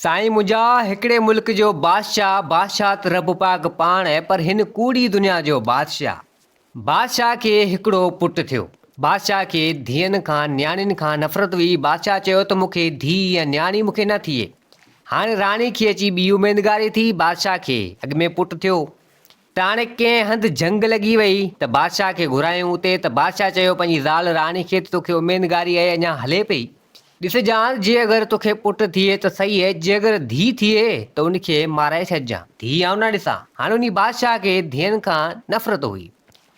سائين منهنجا هڪڙي ملڪ جو بادشاهه، بادشاهه ته رب پاڪ پاڻ آهي پر هن ڪوڙي دنيا جو بادشاهه. بادشاهه کي هڪڙو پٽ ٿيو. بادشاهه کي ڌيئن کان نياڻين کان نفرت هئي. بادشاهه چيو ته مون کي ڌيء يا نياڻي مون کي نه ٿئي. هاڻي راڻي کي اچي ٻي اميدگاري ٿي. بادشاهه کي اڳ ۾ پٽ ٿيو. ته هاڻي ڪنهن هنڌ جنگ لڳي وئي ته بادشاهه کي گهرايائون اتي ته بادشاهه چيو پنهنجي زال راڻي کي ته توکي اميدگاري آهي اڃا هلي پئي ڏسجان جي اگر توکي پٽ ٿئي ته سهي آهي جي اگر ڌيء ٿئي ته ان کي مارائي ڇڏجان ڌيء آئون نه ڏسان هاڻي انهي بادشاهه کي ڌيئن کان نفرت هئي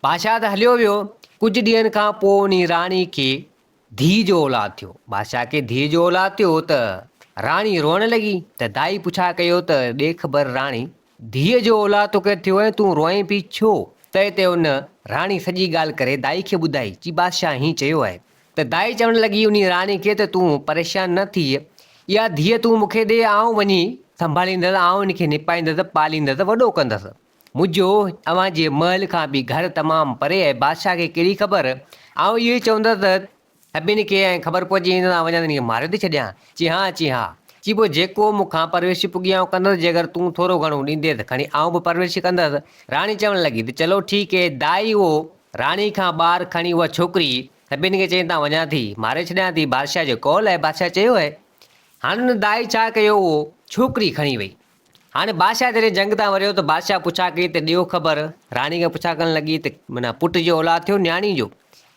بادشاهه ته هليو ويو ڪجهه ڏينهن کان پوء انهي راڻي کي ڌيء جو اولاد ٿيو. بادشاهه کي ڌيء جو اولاد ٿيو ته راڻي روئڻ لڳي ته دائي پڇا ڪيو ته ڏي خبر راڻي، ڌيء جو اولاد توکي ٿيو ۽ تون روئين پئي ڇو؟ تنهن تي ان راڻي سڄي ڳالهه ڪري دائي کي ٻڌائي، چي بادشاهه هيئن چيو آهي. ته دائي چوڻ لڳي انهي راڻي کي ته تون پريشان نه ٿيء، اها ڌيء تون مون کي ڏي، آئون وڃي سنڀاليندس، آئون ان کي نپائيندس، پاليندس، وڏو ڪندس. منهنجو اوهان جي محل کان به گهر تمام پري آهي، بادشاهه کي ڪهڙي خبر؟ آئون اهو ئي چوندس ته سڀني کي ۽ خبر پئجي ويندي ته آئون وڃان ته هن کي ماري ٿي ڇڏيان. چي ها، چي ها. چي پوء جيڪو مون کان پرورش پڳي آئون ڪندس، جيڪر تون ٿورو گهڻو ڏيندين ته کڻي آئون به پرورش ڪندس. راڻي چوڻ لڳي ته چلو ٺيڪ هي. دائي اهو راڻي کان ٻار کڻي اها ڇوڪري سڀني کي چئي ته آئون وڃان ٿي، ماري ڇڏيان ٿي، بادشاهه جو قول آهي، بادشاهه چيو آهي. هاڻ ان دائي ڇا ڪيو اهو ڇوڪري کڻي وئي. هاڻي بادشاهه جڏهن جنگ تان وريو ته بادشاهه پڇا ڪئي ته ڏيو خبر، راڻي کان پڇا ڪرڻ لڳي ته معنيٰ پٽ جو اولاد ٿيو نياڻي جو؟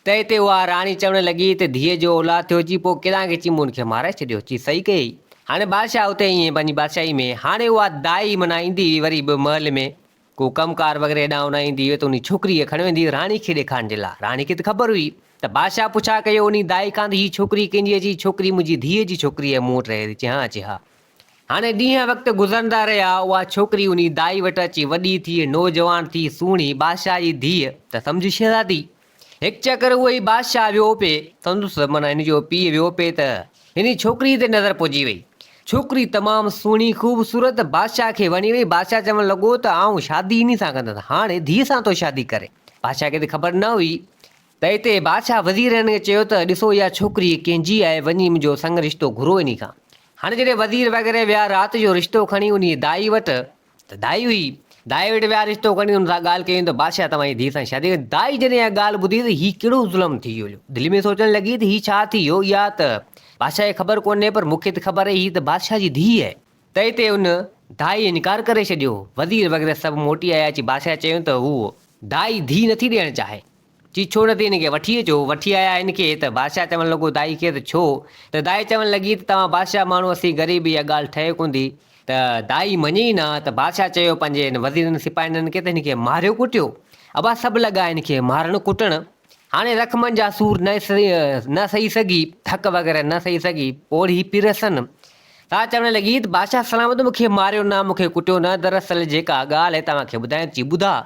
ته اتي اها راڻي چوڻ لڳي ته ڌيء جو اولاد ٿيو چي پوء ڪيڏانهن کي چي مون ان کي مارائي ڇڏيو چي صحيح ڪيئي. هاڻي بادشاهه اتي ائين پنهنجي بادشاهي ۾ هاڻي اها دائي معنيٰ ايندي هئي وري به محل ۾ ڪو ڪم ڪار وغيره هيڏانهن هوڏانهن ايندي هئي ته انهي ڇوڪري کي کڻي ويندي هئي راڻي کي ڏيکارڻ جي لاء راڻي کي ته خبر هئي ته بادشاهه پڇا ڪيو انهي دائي کان ته هي ڇوڪري ڪنهن جي آهي چي ڇوڪري منهنجي ڌيء جي ڇوڪري آهي مون وٽ رهي ٿي چي ها چي ها. هاڻي ڏينهن وقت گذرندا رهيا، اها ڇوڪري انهي دائي وٽ اچي وڏي ٿي، نوجوان ٿي، سهڻي، بادشاهه جي ڌيء ته سمجهه شهزادي. هڪ چڪر اهو ئي بادشاهه ويو پئي، سندس معنيٰ هن جو پيء ويو پئي ته هن ڇوڪريء تي نظر پئجي وئي. ڇوڪري تمام سهڻي، خوبصورت، بادشاهه کي وڻي وئي، بادشاهه چوڻ لڳو ته آئون شادي انهي سان ڪندس، هاڻي ڌيء سان ٿو شادي ڪري. بادشاهه کي ته خبر نه هئي ته اتي بادشاهه وزيرن کي چيو ته ڏسو اها ڇوڪري ڪنهن جي آهي، وڃي منهنجو سڱ رشتو گهرو انهي کان. هاڻي جڏهن وزير وغيره ويا رات جو رشتو کڻي انهيء دائي وٽ ته دائي هئي. دائي وٽ ويا رشتو کڻي ان سان ڳالهه ڪيائين ته بادشاهه توهان جي ڌيء سان شادي ڪئي. دائي جڏهن اها ڳالهه ٻڌي ته هي ڪهڙو ظلم ٿي ويو. دل ۾ سوچڻ لڳي ته هي ڇا ٿي ويو اها ته بادشاهه کي خبر ڪونهي پر مون کي ته خبر آهي هي ته بادشاهه جي ڌيء آهي. تنهن تي ان دائي انڪار ڪري ڇڏيو. وزير وغيره سڀ موٽي آيا اچي بادشاهه کي چيائون ته هوء دائي ڌيء نٿي ڏيڻ چاهي. چي ڇو نه ٿي هن کي وٺي اچو. وٺي آيا هن کي ته بادشاهه چوڻ لڳو دائي کي ته ڇو؟ ته دائي چوڻ لڳي ته توهان بادشاهه ماڻهو اسين غريب اها ڳالهه ٺهي ڪونه ٿي. ته دائي مڃي ئي نه ته بادشاهه چيو پنهنجي هن وزيرن سپاهين کي ته هن کي ماريو ڪٽيو. ابا سڀ لڳا هن کي مارڻ ڪٽڻ. هاڻي زخمن جا سور نه نه سهي سگهي، ڌڪ وغيره نه سهي سگهي، پوڙهي پيرسن سا چوڻ لڳي ته بادشاهه سلامت مون کي ماريو نه، مون کي ڪٽيو نه، دراصل جيڪا ڳالهه آهي توهان کي ٻڌايان ٿي، ٻڌاء.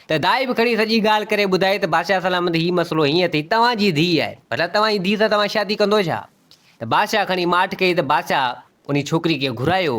ته دائي به کڻي سڄي ڳالهه ڪري ٻڌائي ته بادشاهه سلامت هي مسئلو هيئن اٿئي، توهان جي ڌيء آهي، ڀلا توهان جي ڌيء سان توهان شادي ڪندو ڇا؟ ته بادشاهه کڻي ماٺ ڪئي ته بادشاهه انهي ڇوڪري کي گهرايو.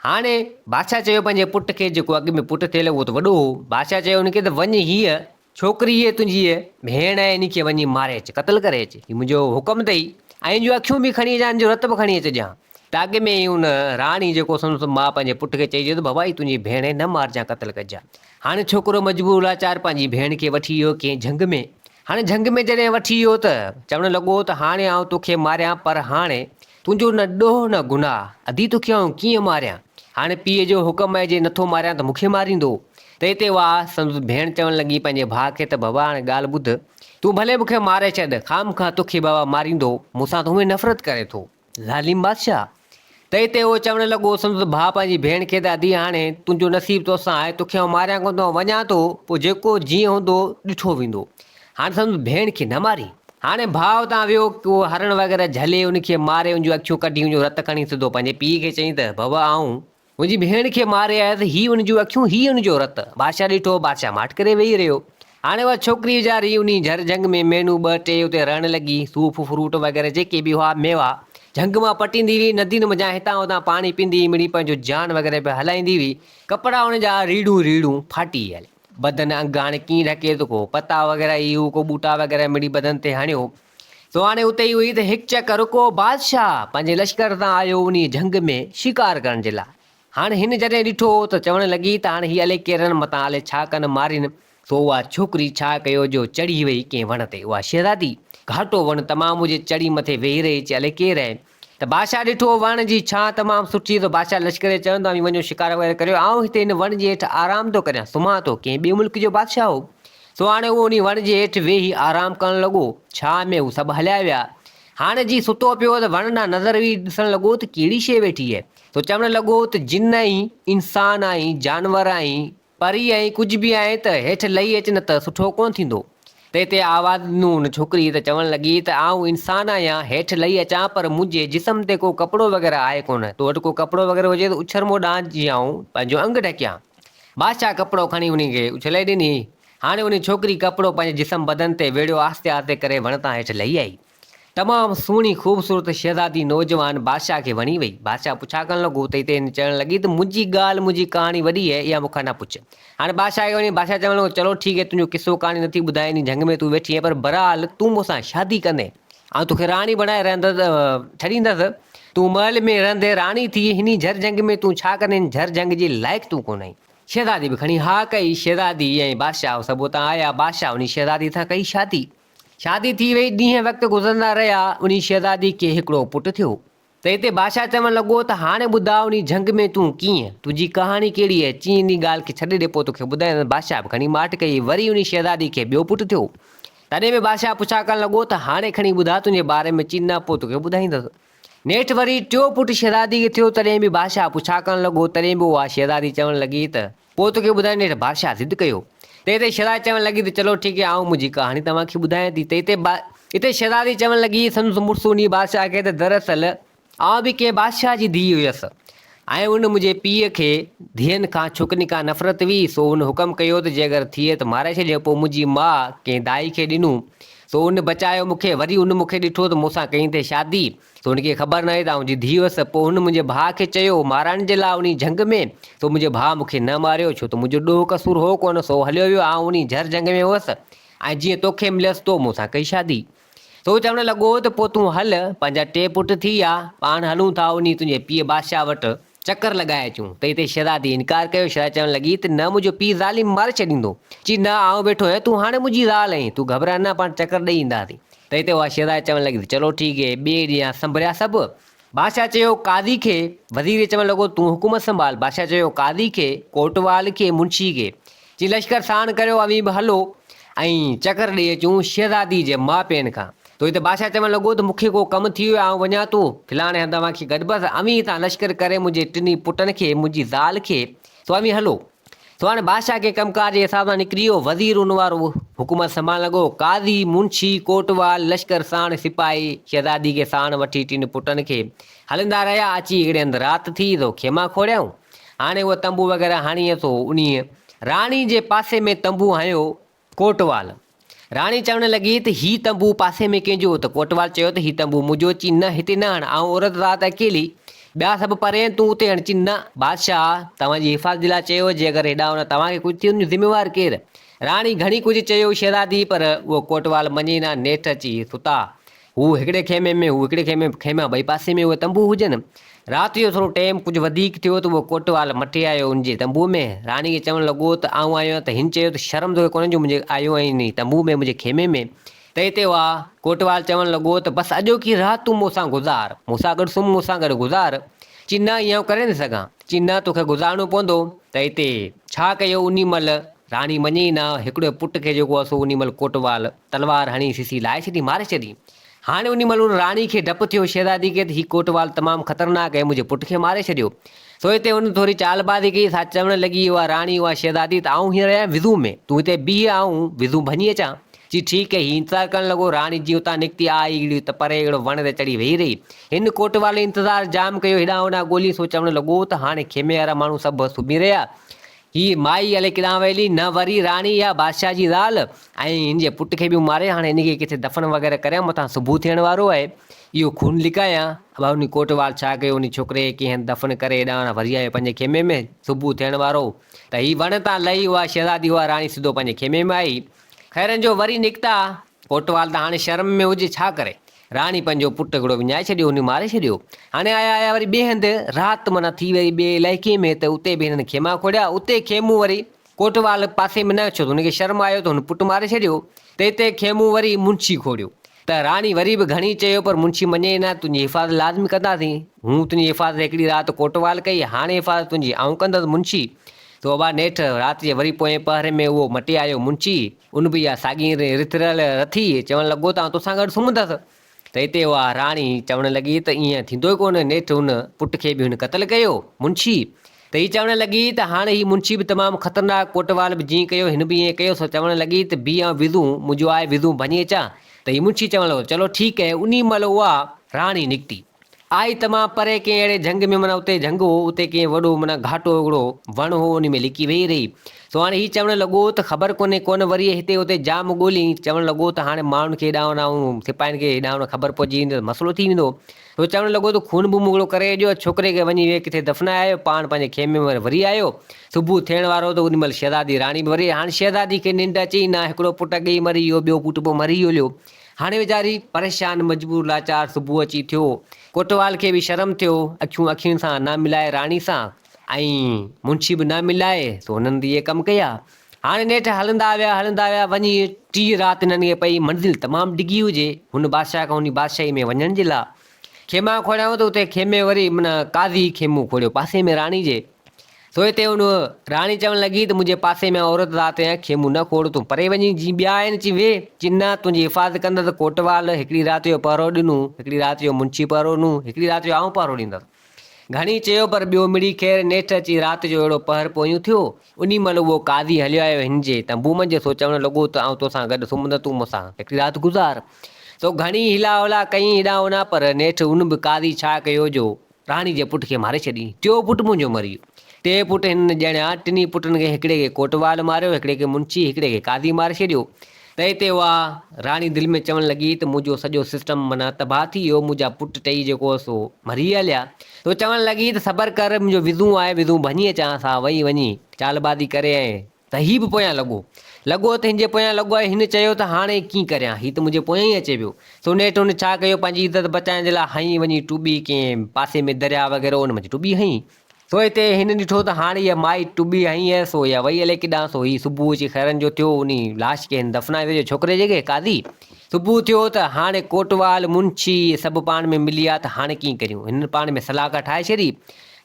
هاڻي بادشاهه چيو پنهنجي پٽ کي جيڪو اڳ ۾ پٽ ٿيل اهو ته وڏو هو، بادشاهه چيو ان کي ته وڃ هيء ڇوڪري هيء تنهنجي ڀيڻ آهي، انهي کي وڃي ماري اچ، قتل ڪري اچ، هي منهنجو حڪم اٿئي، ۽ هن جون اکيون به کڻي اچجان، هن جو رت به کڻي اچجان. ته اڳ ۾ ئي ان راڻي جيڪو سندس ماء پنهنجي پٽ کي چئي ڇڏيو ته بابا هي تنهنجي ڀيڻ آهي، نه مارجان، قتل ڪجان. هاڻي ڇوڪرو مجبور لاچار پنهنجي ڀيڻ کي وٺي ويو ڪنهن جهنگ ۾. هاڻي جهنگ ۾ جڏهن وٺي ويو ته چوڻ لڳو ته هاڻي آئون توکي ماريان پر هاڻي تنهنجو نه ڏوهه نه گناهه، ادي توکي آئون ڪيئن ماريان؟ هاڻي پيء جو حڪم آهي جي نٿو ماريان ته مون کي ماريندو. ته اتي اها سندس ڀيڻ چوڻ لڳي پنهنجي ڀاء کي ته بابا هاڻي ڳالهه ٻڌ، تون ڀلي مون کي ماري ڇڏ، خامخواه توکي بابا ماريندو، مون سان ته هونئن نفرت ڪري ٿو. ظالم بادشاهه! ته اتي اهو چوڻ لڳو سندس ڀاء پنهنجي ڀيڻ کي ته ادي هاڻي تنهنجو نصيب توسان آهي، توکي آئون ماريان ڪونه ٿو، آئون وڃان ٿو، پوء جيڪو جيئن هوندو ڏٺو ويندو. هاڻي سندس ڀيڻ کي نه مارين. هاڻي ڀاء اتان ويو، ڪو هرڻ وغيره جهلي ان کي ماري ان جون اکيون ڪڍي ان جو رت کڻي سڌو پنهنجي پيء کي چيائين ته بابا آئون منهنجي ڀيڻ کي ماري آيس، هي ان جون اکيون، هي ان جو رت. بادشاهه ڏٺو، بادشاهه ماٺ ڪري ويهي رهيو. هاڻي اها ڇوڪري ويچاري انهي جهر جهنگ ۾ مهينو ٻه ٽي اتي رهڻ لڳي. صوف، فروٽ وغيره جيڪي به هئا، ميوا، جهنگ مان پٽيندي هئي، ندين منجهان هتان هتان پاڻي پيندي هئي، مڙئي پنهنجو جان وغيره پئي هلائيندي هئي. ڪپڙا ان جا ريڙهون ريڙهون ڦاٽي ويل. بدن انگ هاڻي ڪيئن ڍڪي ٿو، ڪو پتا وغيره هي هو، ڪو ٻوٽا وغيره مڙئي بدن تي هڻيو. سو هاڻي اتي ئي هئي ته هڪ چڪر ڪو بادشاهه پنهنجي لشڪر سان آيو انهيء جهنگ ۾ شڪار ڪرڻ جي لاء. هاڻ هن جڏهن ڏٺو ته چوڻ لڳي ته هاڻ هي الائي ڪيرن متان الائي ڇا ڪن مارين. سو اها ڇوڪري ڇا ڪيو جو چڙهي وئي ڪنهن وڻ تي. اها شهزادي گهاٽو وڻ تمام هجي چڙهي مٿي ويهي رهي چي الائي ڪير آهي. ته بادشاهه ڏٺو وڻ جي ڇانء تمام سٺي ته بادشاهه لشڪر کي چوندو اوهين وڃو شڪار وغيره ڪريو آئون هتي هن وڻ جي هيٺ آرام ٿو ڪريان سمهان ٿو. ڪنهن ٻئي ملڪ جو بادشاهه هو. سو هاڻي اهو انهي وڻ جي هيٺ ويهي آرام ڪرڻ لڳو. ڇانء ۾ هو سڀ هليا ويا. هاڻ جي ستو پيو ته وڻ ڏانهن نظر ويهي ڏسڻ لڳو ته ڪهڙي شيء ويٺي آهي. سو چوڻ لڳو ته جن آهين، انسان آهين، جانور آهين، پري آهين، ڪجهه به آهين ته هيٺ لهي اچ نه ته سٺو ڪونه ٿيندو. تنهن تي آواز ڏنو ان ڇوڪريء ته چوڻ لڳي ته آئون انسان آهيان، هيٺ لهي اچان پر منهنجي جسم تي ڪو ڪپڙو وغيره آهي ڪونه، تو وٽ ڪو ڪپڙو وغيره هجي ته اڇر مون ڏانهن جيئن آئون پنهنجو انگ ڍڪيان. بادشاهه ڪپڙو کڻي انهي کي اڇلائي ڏني. هاڻي انهي ڇوڪري ڪپڙو پنهنجي جسم بدن تي ويڙهيو آهستي آهستي ڪري وڻ تان هيٺ لهي آئي. تمام سهڻي خوبصورت شهزادي نوجوان بادشاهه کي وڻي وئي. بادشاهه پڇا ڪرڻ لڳو ته هتي هن چوڻ لڳي ته منهنجي ڳالهه منهنجي ڪهاڻي وڏي آهي اها مون کان نه پڇ. هاڻي بادشاهه کي وڻي بادشاهه چوڻ لڳو چلو ٺيڪ آهي تنهنجو قصو ڪهاڻي نٿي ٻڌائي انهي جهنگ ۾ تون ويٺي آهين پر بهرحال تون مون سان شادي ڪندين آئون توکي راڻي بڻائي رهندس ڇڏيندس تون محل ۾ رهندين راڻي ٿي هني جهر جهنگ ۾ تون ڇا ڪندين جهر جهنگ جي لائق تون ڪونه آهين. شهزادي به کڻي ها ڪئي. شهزادي ۽ بادشاهه سڀ اتان آيا. بادشاهه انهي شهزادي سان ڪئي شادي. شادي ٿي وئي، ڏينهن وقت گذرندا رهيا، انهي شهزادي کي هڪڙو پٽ ٿيو. ته هتي بادشاهه چوڻ لڳو ته هاڻي ٻڌاء انهي جهنگ ۾ تون ڪيئن، تنهنجي ڪهاڻي ڪهڙي آهي؟ چيائين انهي ڳالهه کي ڇڏي ڏي پوء توکي ٻڌائيندس. بادشاهه به کڻي ماٺ ڪئي. وري انهي شهزادي کي ٻيو پٽ ٿيو. تڏهن به بادشاهه پڇا ڪرڻ لڳو ته هاڻي کڻي ٻڌاء تنهنجي باري ۾؟ چيائين نه پوء توکي ٻڌائيندس. نيٺ وري ٽيون پٽ شهزادي کي ٿيو، تڏهن به بادشاهه پڇا ڪرڻ لڳو، تڏهن به اها شهزادي چوڻ لڳي ته، پوء توکي ٻڌايان نيٺ بادشاهه ضد ڪيو. تنهن تي شهزادي چوڻ لڳي ته چلو ٺيڪ آهي آئون منهنجي ڪهاڻي توهان کي ٻڌايان ٿي. تنهن تي اتي شهزادي چوڻ لڳي سندس مڙس انهيء بادشاهه کي ته دراصل آئون به ڪنهن بادشاهه جي ڌيء هيس ۽ ان منهنجي پيء کي ڌيئن کان ڇوڪرين کان نفرت هئي سو ان حڪم ڪيو ته جي اگر ٿئي ته مارائي ڇڏجانء پوء منهنجي ماء ڪنهن دائي کي ڏنو سو ان بچايو مون کي وري ان مون کي ڏٺو ته مون سان ڪئي اٿئي شادي سو هن کي خبر نه هئي ته آئون جي ڌيء هئس. پوء هن منهنجي ڀاء کي چيو، مارائڻ جي لاء انهي جهنگ ۾. سو منهنجي ڀاء مون کي نه ماريو، ڇو ته منهنجو ڏوهه قصور هو ڪونه، سو هليو ويو. آئون انهي جهر جهنگ ۾ هئس ۽ جيئن توکي مليس، تو مون سان ڪئي شادي. سو چوڻ لڳو ته پوء تون هل، پنهنجا ٽي پٽ ٿي ويا، پاڻ هلون ٿا انهي تنهنجي پيء بادشاهه وٽ چڪر لڳائي اچون. ته هتي شهزادي انڪار ڪيو. شهزادي چوڻ لڳي ته نه منهنجو پيء ظالم ماري ڇڏيندو. چي نه آئون ويٺو آهيان، تون هاڻي منهنجي زال آهين، تون گهٻراء نه، پاڻ چڪر ڏئي اينداسين. ته هتي اها شهزادي چوڻ لڳي ته چلو ٺيڪ هي. ٻئي ڏينهن سنڀريا سڀ. بادشاهه چيو قاضي کي. وزير چوڻ لڳو تون حڪومت سنڀال. بادشاهه چيو قاضي کي، ڪوٽوال کي، منشي کي. چي لشڪر ساڻ ڪريو اوهين به هلو ۽ چڪر ڏئي اچون شهزادي جي ماء پيئن کان. ته هتي بادشاهه چوڻ لڳو ته مون کي ڪو ڪم ٿي ويو آهي آئون وڃان ٿو فلاڻي هنڌ اوهان کي گڏبس اوهين هتان لشڪر ڪري منهنجي ٽنهي پٽن کي منهنجي زال کي سو اوهين هلو. سو هاڻي بادشاهه ڪنهن ڪم ڪار جي حساب سان نڪري ويو. وزير ان وارو حڪومت سنڀالڻ لڳو. قاضي، منشي، ڪوٽوال، لشڪر ساڻ سپاهي، شهزادي کي ساڻ وٺي ٽن پٽن کي هلندا رهيا. اچي هڪڙي هنڌ رات ٿي سو خيما کوڙيائون. هاڻي اهو تنبو وغيره هڻي سو انهيء راڻي جي پاسي ۾ تنبو هنيو. ڪوٽوال، راڻي چوڻ لڳي ته هي تنبو پاسي ۾ ڪنهن جو؟ ته ڪوٽوال چيو ته هي تنبو منهنجو. چي نه هتي نه هڻ، آئون عورت ذات اڪيلي، ٻيا سڀ پري آهن، تون اتي هڻ. چي نه بادشاهه توهان جي حفاظت جي لاء چيو، جي اگر هيڏانهن هوڏانهن توهان کي ڪجهه ٿيو ان جو ذميوار ڪير؟ راڻي گهڻي ڪجهه چيو شهزادي پر اهو ڪوٽوال مڃي نه، نيٺ اچي ستا. هو هڪڙي خيمي ۾، هو هڪڙي خيمي ۾، خيما ٻئي پاسي ۾ اهي تنبو هجن. رات جو ٿورو ٽيم ڪجهه وڌيڪ ٿيو ته اهو ڪوٽوال مٺي آيو ان جي تنبوء ۾. راڻي کي چوڻ لڳو ته آئون آيو آهيان ته هن چيو ته شرم توکي ڪونهي جو منهنجي آيو آهين انهي تنبوء ۾ منهنجي خيمي ۾. ته هتي اها ڪوٽوال چوڻ لڳو ته بس اڄوڪي رات تون مون سان گذار، مون سان گڏ سمهه، مون سان گڏ گذار. چي نه ائين آئون ڪري نه سگهان. چي نه توکي گذارڻو پوندو. ته هتي ڇا ڪيو انهي مهل راڻي مڃي ئي نه، هڪڙي پٽ کي جيڪو آهي سو انهي مهل ڪوٽوال تلوار هڻي سسي لاهي ڇڏي، ماري ڇڏي. هاڻي انهي مهل ان راڻي کي ڊپ ٿيو شهزادي کي ته هي ڪوٽوال تمام خطرناڪ آهي، منهنجي پٽ کي ماري ڇڏيو. سو هتي هن ٿوري چالبازي ڪئي، سا چوڻ لڳي اها راڻي اها شهزادي ته آئون هينئر آهيان وضو ۾، تون هتي بيهه آئون وضو ڀڃي اچان. چي ٺيڪ آهي، هي انتظار ڪرڻ لڳو، راڻي جيئن اتان نڪتي آئي هڪڙي ته پري هڪڙو وڻ تي چڙهي ويهي رهي. هن ڪوٽوال انتظار جام ڪيو، هيڏانهن هوڏانهن ڳولي سو چوڻ لڳو ته هاڻي خيمي وارا ماڻهو سڀ سمهي رهيا، هيء مائي الائي ڪيڏانهن ويلي، نه وري راڻي يا بادشاهه جي زال ۽ هن جي پٽ کي به ماري هاڻي هن کي ڪٿي دفن وغيره ڪريان متان صبح ٿيڻ وارو آهي اهو خون لڪايان. ابا انهي ڪوٽوال ڇا ڪيو انهي ڇوڪري کي ڪنهن هنڌ دفن ڪري هيڏانهن وري آيو پنهنجي خيمي ۾ صبح ٿيڻ وارو هو ته هي وڻ تان لهي اها شهزادي اها راڻي سڌو پنهنجي خيمي ۾ آئي. خيرن جو وري نڪتا. ڪوٽوال ته هاڻي شرم ۾ هجي ڇا ڪري. راڻي پنهنجو پٽ هڪڙو وڃائي ڇڏيو، هن ماري ڇڏيو. هاڻي آيا آيا وري ٻئي هنڌ، رات معنيٰ ٿي وئي ٻئي علائقي ۾ ته اتي به هنن خيما کوڙيا، اتي خيمو وري ڪوٽوال پاسي ۾ نه ڇو ته هن کي شرم آيو ته هن پٽ ماري ڇڏيو، ته اتي خيمو وري منشي کوڙيو. ته راڻي وري به گهڻي چيو پر منشي مڃي ئي نه، تنهنجي حفاظت لازمي ڪنداسين. هون تنهنجي حفاظت هڪڙي رات ڪوٽوال ڪئي، هاڻي حفاظت تنهنجي آئون ڪندس منشي. تو ابا نيٺ رات جي وري پوئين پهر ۾ اهو مٽي آيو منشي، ان به اها ساڳي رٿ رٿي، چوڻ لڳو ته آئون توسان گڏ سمهندس. ته اتي اها راڻي چوڻ لڳي ته ائين ٿيندو ئي ڪونه، نيٺ ان پٽ کي به هن قتل ڪيو. منشي ته هي چوڻ لڳي ته هاڻ هي منشي به تمام خطرناڪ ڪوٽوال به جيئن ڪيو هن به ائين ڪيو سو چوڻ لڳي ته بيهه آئون وضو منهنجو آهي وضو ڀڃي اچان ته هي منشي چوڻ لڳو چلو ٺيڪ اهي انهي مهل اها راڻي نڪتي آئي تمام پري ڪنهن اهڙي جهنگ ۾ معنيٰ اتي جهنگ هو اتي ڪنهن وڏو معنيٰ گهاٽو هڪڙو وڻ هو انهي ۾ لڪي ويهي رهي سو هاڻي هي چوڻ لڳو ته خبر ڪونهي ڪونه وري هتي اتي جام ڳولي چوڻ لڳو ته هاڻي ماڻهن کي هيڏانهن هوڏانهن سپاهين کي هيڏانهن هوڏانهن خبر پئجي ويندي ته مسئلو ٿي ويندو سو چوڻ لڳو ته خون به مون هڪڙو ڪري ڏيو ڇوڪري کي وڃي ويهه ڪٿي دفنائي آيو پاڻ پنهنجي خيمي ۾ وري آيو صبح ٿيڻ وارو هو ته اوڏي مهل شهزادي راڻي به وري هاڻي شهزادي کي ننڊ اچي ئي نه هڪڙو پٽ اڳي ئي مري ويو ٻيو پٽ به مري ويو هاڻي ويچاري پريشان مجبور لاچار صبح اچي ٿيو. ڪوٽوال کي به شرم ٿيو، اکيون اکين سان نه ملائي راڻي سان ۽ منشي به نه ملائي، سو هنن به اهي ڪم ڪيا. هاڻي نيٺ هلندا ويا، هلندا ويا، وڃي ٽي رات هنن کي پئي. منزل تمام ڊگهي هجي، هن بادشاهه کان انهي بادشاهي ۾ وڃڻ جي لاء خيما کوڙيائون ته اتي خيمي وري معنيٰ قاضي خيمو کوڙيو پاسي ۾ راڻي جي. سو هتي ان راڻي چوڻ لڳي ته منهنجي پاسي ۾ عورت ذات آهي، خيمو نه کوڙ، تون پري وڃي، جي ٻيا آهن چي ويهه، چي نه، تنهنجي حفاظت ڪندس. ڪوٽوال هڪڙي رات جو پهرو ڏنو، هڪڙي رات جو منشي پهرو ڏنو، هڪڙي رات جو آئون پهرو ڏيندس. گهڻي چيو پر ٻيو مڙئي خير، نيٺ اچي رات جو اهڙو پهر پويون ٿيو. انهي مهل اهو قاضي هليو آيو هن جي تنبو منجهه، سو چوڻ لڳو ته آئون توسان گڏ سمهندس، تون مون سان هڪڙي رات گذار. سو گهڻي هلا هولا ڪيائين هيڏانهن هوڏانهن، پر نيٺ ان به قاضي ڇا ڪيو جو راڻي جي پٽ کي ماري ڇڏيائين. ٽيون پٽ منهنجو مري ويو. ٽي پٽ هنن ڄڻيا. ٽنهي پٽن کي هڪڙي کي ڪوٽوال ماريو، هڪڙي کي منشي، هڪڙي کي قاضي ماري ڇڏيو. تنهن تي اها راڻي دل ۾ چوڻ لڳي ته منهنجو سڄو سسٽم معنيٰ تباهه ٿي ويو، منهنجا پٽ ٽئي جيڪو هو سو مري هليا. سو چوڻ لڳي ته صبر ڪر، منهنجو وضو آهي، وضو ڀڃي اچان. سا وئي وڃي چالبازي ڪري ۽ ته هي به پويان لڳو. لڳو ته هن جي پويان لڳو آهي. هن چيو ته هاڻي ڪيئن ڪريان، هي ته منهنجي پويان ئي اچي ويو. سو نيٺ هن ڇا ڪيو، پنهنجي عزت بچائڻ جي لاء هنئين وڃي ٽٻي ڪنهن پاسي ۾ درياء وغيره ان منجهه ٽٻي هنئين. سو هتي هن ڏٺو ته هاڻي هيء مائي ٽٻي هنئين آهي، سو اها وئي الائي ڪيڏانهن. سو هي صبح اچي خيرن جو ٿيو، انهي لاش کي هن دفنائي ڇڏيو ڇوڪري جي کي، قاضي. صبح ٿيو ته هاڻي ڪوٽوال، منشي اهي سڀ پاڻ ۾ ملي ويا ته هاڻي ڪيئن ڪريون. هنن پاڻ ۾ صلاح ڪا ٺاهي ڇڏي.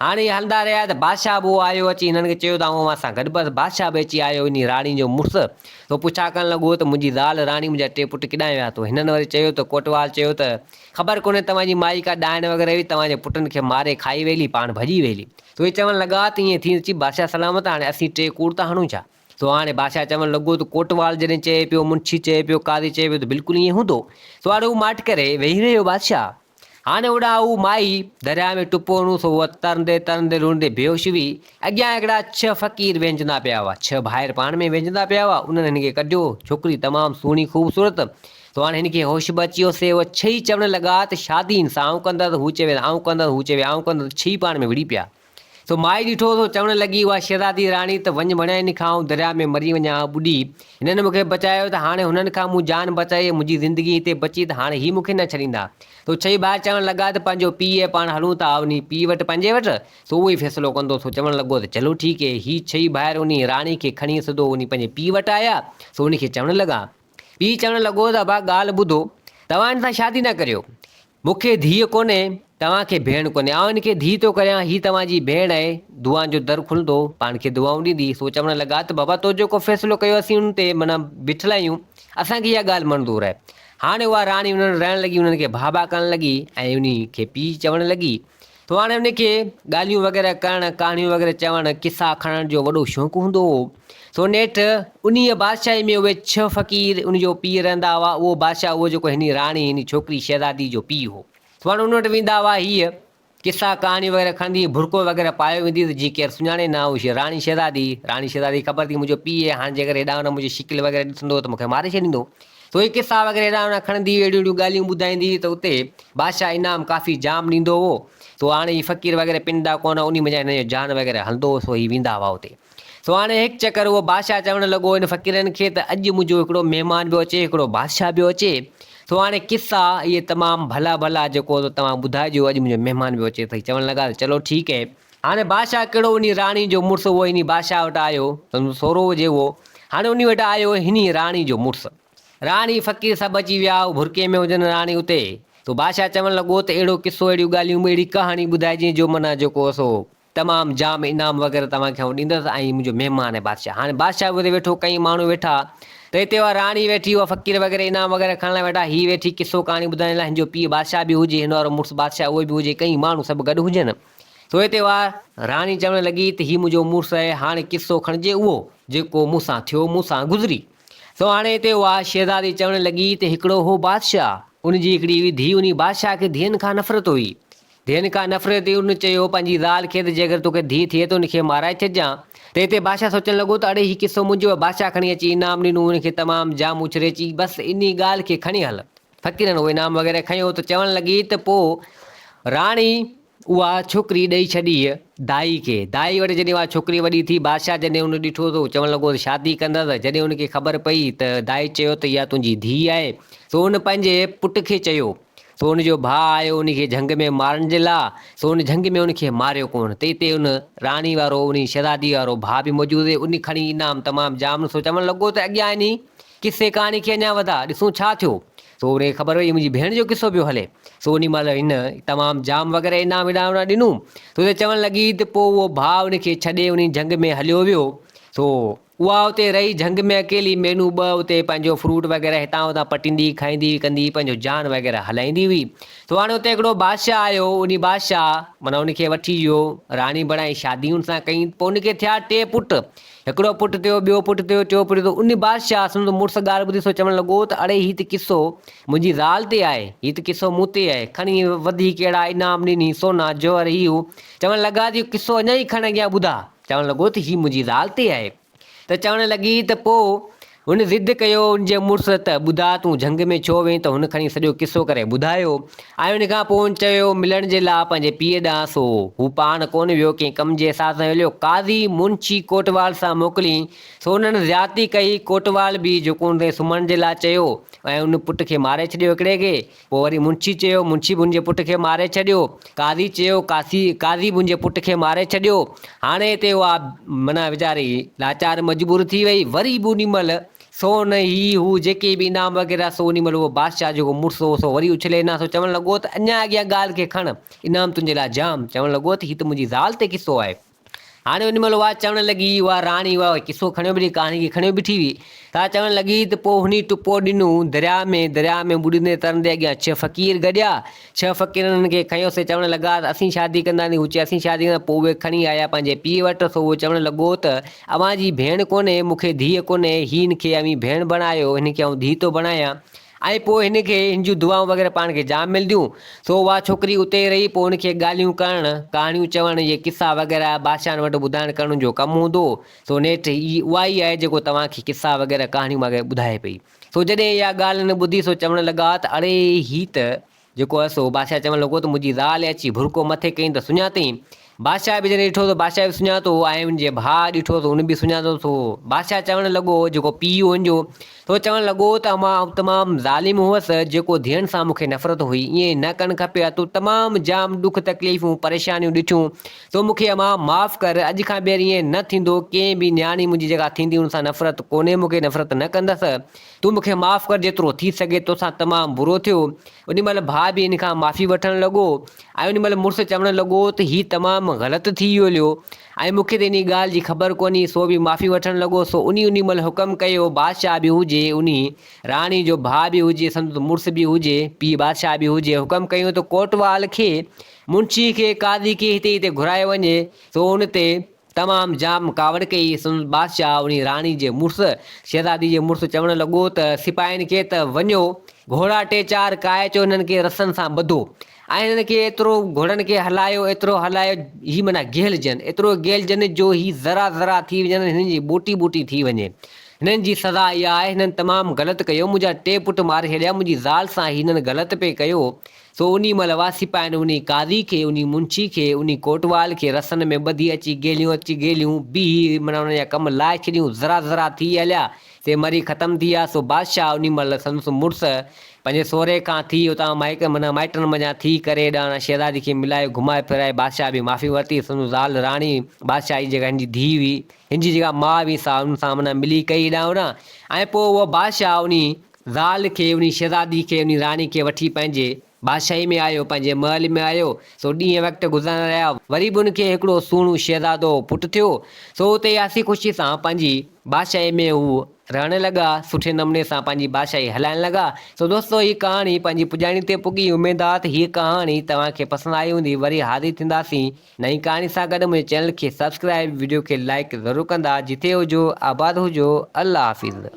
هاڻي اهي هلندا رهيا ته بادشاهه به آيو اچي هنن کي چيو ته آئون اوهان سان گڏ بس بادشاهه به اچي آيو انهي راڻي جو مڙس سو پڇا ڪرڻ لڳو ته منهنجي زال راڻي منهنجا ٽي پٽ ڪيڏانهن ويا تو هنن وري چيو ته ڪوٽوال چيو ته خبر ڪونهي توهان جي مائي ڪا ڏائڻ وغيره هئي توهان جي پٽن کي ماري کائي ويلي پاڻ ڀڄي ويلي سو اهي چوڻ لڳا ته ائين ٿي چي بادشاهه سلامت هاڻي اسين ٽي ڪوڙ ٿا هڻون ڇا سو هاڻي بادشاهه چوڻ لڳو ته ڪوٽوال جڏهن چئي پيو منشي چئي پيو قاضي چئي پيو ته بلڪل ائين هوندو سو هاڻي هو ماٺ ڪري ويهي رهيو بادشاهه هاڻي هوڏانهن هوء مائي درياء ۾ ٽپو هڻو سو هوء ترندي ترندي لڙندي بيهوش هئي. اڳيان هڪڙا ڇهه فقير وهنجندا پيا هئا. ڇهه ڀائر پاڻ ۾ وهنجندا پيا هئا. انهن هن کي ڪڍيو. ڇوڪري تمام سهڻي خوبصورت. سو هاڻي هن کي هوش به اچي ويو. سي هوء ڇهه ئي چوڻ لڳا ته شادي هن سان آئون ڪندس. هو چوي ته آئون ڪندس. هو چوي آئون ڪندس. ڇهه ئي پاڻ ۾ وڙهي پيا. سو مائي ڏٺو سو چوڻ لڳي، اها شهزادي راڻي ته وڃ وڻيائين کان آئون درياء ۾ مري وڃان ها ٻڏي. هنن مون کي بچايو ته هاڻي هنن کان مون جان بچائي ۽ منهنجي زندگي هتي بچي ته هاڻي هي مون کي نه ڇڏيندا. سو ڇهي ڀائر چوڻ لڳا ته پنهنجو پيء ۽ پاڻ هلون ٿا انهي پيء وٽ پنهنجي وٽ. سو اهو ئي فيصلو ڪندو. سو چوڻ لڳو ته چلو ٺيڪ هي. هي ڇهي ڀائر انهي راڻي کي کڻي سڌو انهي پنهنجي پيء وٽ آيا. سو انهي کي چوڻ لڳا. پيء چوڻ لڳو ته ابا ڳالهه ٻڌو، توهان هن سان شادي نه ڪريو. مون کي ڌيء ڪونهي، توهان کي ڀيڻ ڪونهي. آئون هن کي ڌيء ٿو ڪريان، هي توهان جي ڀيڻ آهي. دعائن جو در کلندو، پاڻ کي دعائون ڏيندي. سو چوڻ لڳا ته بابا تو جيڪو فيصلو ڪيو اسين ان تي معنيٰ بيٺل آهيون، اسان کي اها ڳالهه منظور آهي. هاڻي اها راڻي انهن وٽ رهڻ لڳي، انهن کي ڀاڀا ڪرڻ لڳي ۽ انهي کي پيء چوڻ لڳي. سو هاڻي ان کي ڳالهيون وغيره ڪرڻ، ڪهاڻيون وغيره چوڻ، قصا کڻڻ جو وڏو شوق هوندو هو. سو نيٺ انهيء بادشاهي ۾ اهي ڇهه فقير ان جو پيء رهندا هئا. اهو بادشاهه اهو جيڪو هن راڻي، هن ڇوڪري شهزادي جو پيء هو. سو هاڻي ان وٽ ويندا هئا. هيء قصا ڪهاڻيون وغيره کڻندي، برقعو وغيره پايو ويندي ته جيئن ڪير سڃاڻي نه، اهو راڻي شهزادي، راڻي شهزادي کي خبر ٿي منهنجو پيء آهي، هاڻي جيڪر هيڏانهن هوڏانهن منهنجي شڪل وغيره ڏسندو ته مون کي ماري ڇڏيندو. سو هي قصا وغيره هيڏانهن هوڏانهن کڻندي هئي، اهڙيون اهڙيون ڳالهيون ٻڌائيندي هئي ته اتي بادشاهه انعام ڪافي جام ڏيندو هو. سو هاڻي هي فقير وغيره پنندا ڪونه، انهي منجهان هنن جو جان وغيره هلندو هو، سو هي ويندا هئا اتي. سو هاڻي هڪ چڪر اهو بادشاهه چوڻ لڳو هن فقيرن کي ته اڄ منهنجو هڪڙو مهمان پيو اچي، هڪڙو بادشاهه پيو اچي. سو هاڻي قصا اهي تمام ڀلا ڀلا جيڪو سو توهان ٻڌائجو اڄ منهنجو مهمان پيو اچي ته چوڻ لڳا ته چلو ٺيڪ هي. هاڻي بادشاهه ڪهڙو انهي راڻي جو مڙس اهو انهي بادشاهه وٽ آيو سندس سهرو هجي اهو هاڻي انهي وٽ آيو انهي راڻي جو مڙس. راڻي فقير سڀ اچي ويا هو ڀرڪي ۾ هجن راڻي اتي سو بادشاهه چوڻ لڳو ته اهڙو قصو اهڙيون ڳالهيون اهڙي ڪهاڻي ٻڌائجين جو معنيٰ جيڪو سو تمام جام انعام وغيره توهان کي آئون ڏيندس ۽ هي منهنجو مهمان آهي بادشاهه هاڻي بادشاهه به اتي ويٺو ڪئين ماڻهو ويٺا ته اتي اها راڻي ويٺي اها فقير وغيره انعام وغيره کڻڻ لاء ويٺا هي ويٺي قصو ڪهاڻي ٻڌائڻ لاء هن جو پيء بادشاهه به هجي هن وارو مڙس بادشاهه اهو به هجي ڪئين ماڻهو سڀ گڏ هجن سو اتي اها راڻي چوڻ لڳي ته هي منهنجو مڙس آهي هاڻي قصو کڻجي اهو جيڪو مون سان ٿيو مون سان گذري سو هاڻي هتي اها شهزادي چوڻ لڳي ته هڪڙو هو بادشاهه، ان جي هڪڙي هئي ڌيء، انهي بادشاهه کي ڌيئن کان نفرت هئي. ڌيئن کان نفرت هئي، ان چيو پنهنجي زال کي ته جيڪر توکي ڌيء ٿئي ته ان کي مارائي ڇڏجان. ته هتي بادشاهه سوچڻ لڳو ته اڙي هي قصو منهنجو آهي، بادشاهه کڻي اچي انعام ڏنو ان کي تمام جام اڇري چي بس انهي ڳالهه کي کڻي هل. فقيرن اهو انعام وغيره کنيو ته چوڻ لڳي ته پوء راڻي اها ڇوڪري ڏئي ڇڏي دائي کي. دائي وٽ جڏهن اها ڇوڪري وڏي ٿي، بادشاهه جڏهن ان ڏٺو ته چوڻ لڳو ته شادي ڪندس. جڏهن ان کي خبر پئي ته دائي چيو ته اها تنهنجي ڌيء آهي. سو ان پنهنجي پٽ کي چيو. سو ان جو ڀاء آيو ان کي جهنگ ۾ مارڻ جي لاء. سو ان جهنگ ۾ ان کي ماريو ڪونه. ته اتي ان راڻي وارو انهي شهزادي وارو ڀاء به موجود هو. ان کڻي انعام تمام جام ڏنو. سو چوڻ لڳو ته اڳيان انهي قصي ڪهاڻي کي اڃا وڌاء، ڏسون ڇا ٿيو. سو ان کي خبر پئي منهنجي ڀيڻ جو قصو پيو هلي. سو انهي مهل هن تمام جام وغيره انعام هيڏانهن هوڏانهن ڏنو. سو اتي چوڻ لڳي ته پوء اهو ڀاء ان کي ڇڏي انهي جهنگ ۾ هليو ويو. سو اها اتي رهي جهنگ ۾ اڪيلي مهينو ٻه اتي پنهنجو فروٽ وغيره هتان هتان پٽيندي کائيندي ڪندي پنهنجو جان وغيره هلائيندي هئي. سو هاڻي اتي هڪڙو بادشاهه آيو انهي بادشاهه معنيٰ ان کي وٺي ويو راڻي بڻائي شادي ان سان ڪئي. پوء ان کي ٿيا ٽي پٽ. هڪڙو پٽ ٿيو، ٻيو پٽ ٿيو، ٽيون پٽ ٿيو. ان بادشاهه سندس مڙس ڳالهه ٻڌي سو چوڻ لڳو ته اڙي هي ته قصو منهنجي زال تي آهي، هي ته قصو مون تي آهي. کڻي وڌيڪ اهڙا انعام ڏني، سونا، جوهر هي هو. چوڻ لڳا ته اهو قصو اڃا ئي کڻ اڳيان ٻڌاء. چوڻ لڳو ته هي منهنجي زال تي آهي. ته چوڻ لڳي ته پوء هن ضد ڪيو ان جي مڙس ته ٻڌاء تون جهنگ ۾ ڇو وئين ته هن کڻي سڄو قصو ڪري ٻڌايو ۽ ان کان پوء هن چيو ملڻ جي لاء پنهنجي پيء ڏانهن سو هو پاڻ ڪونه ويو ڪنهن ڪم جي حساب سان هليو قاضي منشي ڪوٽوال سان موڪلين سو انهن زيادتي ڪئي ڪوٽوال به جيڪو ان کي سمهڻ جي لاء چيو ۽ ان پٽ کي ماري ڇڏيو هڪڙي کي پوء وري منشي چيو، منشي به هن جي پٽ کي ماري ڇڏيو. قاضي چيو، قاصي، قاضي به هن جي پٽ کي ماري ڇڏيو. هاڻي هتي اها معنيٰ ويچاري لاچار مجبور ٿي وئي. وري به انهي مهل سون، هي هو جيڪي به انعام وغيره سو انهي مهل اهو بادشاهه جيڪو مڙس هو سو وري اڇلي ڏنا. سو چوڻ لڳو ته اڃا اڳيان ڳالهه کي کڻ، انعام تنهنجي لاء جام. چوڻ لڳو ته هي ته منهنجي زال تي قصو آهي. هاڻي ان مهل اها چوڻ لڳي، اها راڻي اها قصو کڻيو بيٺي، ڪهاڻي کي کڻيو بيٺي هئي. سا چوڻ لڳي ته پوء هني ٽپو ڏنو درياء ۾، درياء ۾ ٻڏندي ترندي اڳيان ڇهه فقير گڏيا. ڇهه فقيرن هن کي کنيو، سي چوڻ لڳا ته اسين شادي ڪنداسين، هو چيو اسين شادي ڪنداسين، پوء اهي کڻي آيا پنهنجي پيء وٽ، سو اهو چوڻ لڳو ته اوهان جي ڀيڻ ڪونهي، مون کي ڌيء ڪونهي، هي هن کي اوهين ڀيڻ بڻايو، هن کي آئون ڌيء ٿو بڻايان. ۽ پوء هن کي هن جون دعائون وغيره پاڻ کي جام ملنديون. سو اها ڇوڪري اتي ئي رهي، پوء هن کي ڳالهيون ڪرڻ، ڪهاڻيون چوڻ، اهي قصا وغيره بادشاهن وٽ ٻڌائڻ ڪرڻ جو ڪم هوندو هو. سو نيٺ هي اها ئي آهي جيڪو توهان کي قصا وغيره ڪهاڻيون وغيره ٻڌائي پئي. سو جڏهن اها ڳالهه هن ٻڌي سو چوڻ لڳا ته اڙي هي ته جيڪو آهي سو بادشاهه چوڻ لڳو ته منهنجي زال اچي ڀرڪو مٿي ڪئين ته سڃاتئين. بادشاهه به جڏهن ڏٺو ته بادشاهه به سڃاتو ۽ ان جي ڀاء ڏٺو ته ان به سڃاتو سو بادشاهه چوڻ لڳو جيڪو پيء هو ان جو سو چوڻ لڳو ته مان تمام ظالم هئس جيڪو ڌيئن سان مون کي نفرت هئي ائين نه ڪرڻ کپي ها تو تمام جام ڏک تڪليفون پريشانيون ڏٺيون سو مون کي امان معاف ڪر اڄ کان ٻيهر ائين نه ٿيندو ڪنهن به نياڻي منهنجي جيڪا ٿيندي ان سان نفرت ڪونهي مون کي نفرت نه ڪندس تون مون کي معاف ڪر جيترو ٿي سگهي توسان تمام برو ٿيو انهي مهل ڀاء به ان کان معافي وٺڻ لڳو ۽ انهي مهل مڙس چوڻ لڳو ته هي تمام غلط ٿي ويو هليو ۽ مون کي ته انهي ڳالهه جي خبر ڪونهي سو به معافي وٺڻ لڳو سو انهي انهي مهل حڪم ڪيو بادشاهه به هجي انهي راڻي جو ڀاء به هجي سندس مڙس به هجي پيء بادشاهه به هجي حڪم ڪيو ته ڪوٽوال کي منشي کي قاضي کي هتي هتي گهرايو وڃي سو ان تي تمام جام ڪاوڙ ڪئي. سندس بادشاهه انهي راڻي جي مڙس، شهزادي جي مڙس چوڻ لڳو ته سپاهين کي ته وڃو، گهوڙا ٽي چار ڪاهي اچو، هنن کي رسن سان ٻڌو ۽ هنن کي ايترو گهوڙن کي هلايو، ايترو هلايو، هي معنيٰ گهيلجن، ايترو گهيلجن جو هي ذرا ذرا ٿي وڃن، هنن جي ٻوٽي ٻوٽي ٿي وڃي. هنن جي سزا اها آهي، هنن تمام غلط ڪيو، منهنجا ٽي پٽ ماري ڇڏيا، منهنجي زال سان هنن غلط پئي ڪيو. سو انهي مهل واسي پائن انهي قاضي کي، انهي منشي کي، انهي ڪوٽوال کي رسن ۾ ٻڌي اچي گيليون اچي گيليون بيهي معنيٰ انهن جا ڪم لاهي ڇڏيون، ذرا ذرا ٿي هليا، سي مري ختم ٿي ويا، سو بادشاهه انهي مهل سندس مڙس پنهنجي سهري کان ٿي اتان مائڪ معنيٰ مائٽن منجهان ٿي ڪري هيڏانهن شهزادي کي ملائي گهمائي ڦيرائي بادشاهه به معافي ورتي، سندس زال راڻي بادشاهه جي جيڪا هن جي ڌيء هئي، هن جي جيڪا ماء هئي سا ان سان معنيٰ ملي ڪئي هيڏانهن هوڏانهن ۽ پوء اهو بادشاهه انهي زال کي، انهي شهزادي کي، انهي راڻي کي وٺي پنهنجي بادشاهي ۾ آيو، پنهنجي محل ۾ آيو، سو ڏينهن وقت گذرندا رهيا، وري به ان کي هڪڙو سهڻو شهزادو پٽ ٿيو، سو اتي ئي هسي خوشي سان پنهنجي بادشاهي ۾ هو رهڻ لڳا، سٺي نموني سان پنهنجي بادشاهي هلائڻ لڳا. سو دوستو هي ڪهاڻي پنهنجي پڄاڻي تي پڳي، اميد آ ته هيء ڪهاڻي توهان کي پسند آئي هوندي، وري حاضر ٿينداسين نئين ڪهاڻي سان گڏ، منهنجي چينل کي سبسڪرائيب، وڊيو کي لائيڪ ضرور ڪندا، جتي هجو آباد هجو، الله حافظ.